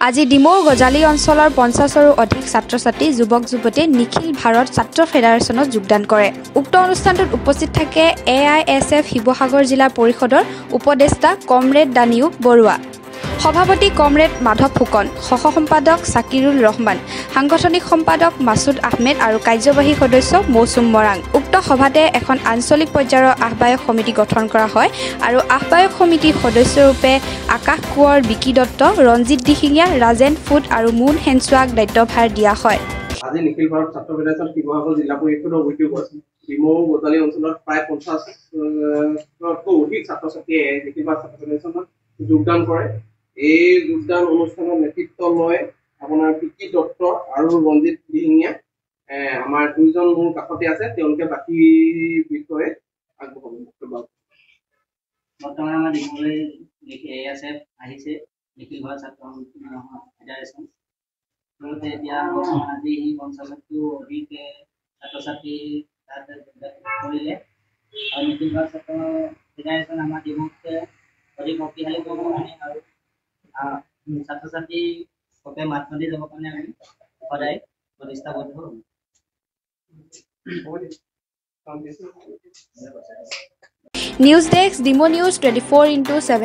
আজি ডিমৌ গজালি অঞ্চলৰ 50ৰো অধিক ছাত্ৰ ছাত্ৰী, যুৱক যুৱতীয়ে নিখিল ভাৰত ছাত্ৰ ফেডাৰেশ্যনত যোগদান কৰে। উক্ত অনুষ্ঠানটোত উপস্থিত থাকে এ I S F Sivasagar জিলা পৰিষদৰ উপদেষ্টা কমৰেড দানিও বৰুৱা, সভাপতি কমৰেড মাধৱ ফুকন, সহ সম্পাদক চাকিৰুল ৰহমান, সাংগঠনিক সম্পাদক মাছুদ আহমেদ আৰু কাৰ্যবাহী সদস্য মৌচুম মৰাং। উক্ত সভাতে এখন আঞ্চলিক পৰ্যায়ৰ আহ্বায়ক সমিতি গঠন কৰা হয় আৰু আহ্বায়ক সমিতিৰ সদস্যৰূপে আকাশ কোঁৱৰ, বিকি দত্ত, ৰঞ্জিত দিহিঙীয়া, ৰাজেন ফুট আৰু মুন হেনচুৱাক দায়িত্বভাৰ দিয়া হয়। আজি নিখিল ভাৰত ছাত্ৰ ফেডাৰেশ্যন শিৱসাগৰ জিলা পৰিষদৰ উদ্যোগত ডিমৌ গজালি অঞ্চলত প্ৰায় 50তকৈও অধিক ছাত্ৰ ছাত্ৰীয়ে নিখিল ভাৰত ছাত্ৰ ফেডাৰেশ্যনত যোগদান কৰে। এই যোগদান অনুষ্ঠানৰ নেতৃত্ব লয় আপোনাৰ বিকি দত্ত আৰু ৰঞ্জিত দিহিঙীয়া। আমাৰ দুইজন মোৰ কাষতে আছে, তেওঁলোকে বাকী বিষয়ে আগবঢ়াব বক্তব্য। বৰ্তমান আমাৰ ডিমৌলৈ এ এছ এফ আহিছে, নিখিল ভাৰত ছাত্ৰ ফেডাৰেশ্যন। লগতে এতিয়া বৰ্তমান আজি 50তকৈও অধিক ছাত্ৰ ছাত্ৰী তাত যোগদান কৰিলে আৰু নিখিল ভাৰত ছাত্ৰ ফেডাৰেশ্যন আমাৰ ডিমৌত অধিক শক্তিশালী কৰিবৰ কাৰণে আৰু ছাত্ৰ ছাত্ৰী হকে মাত মাতি যাবৰ কাৰণে আমি সদায় প্ৰতিষ্ঠাবদ্ধ হ'ম। News desk, Dimow news 24x7।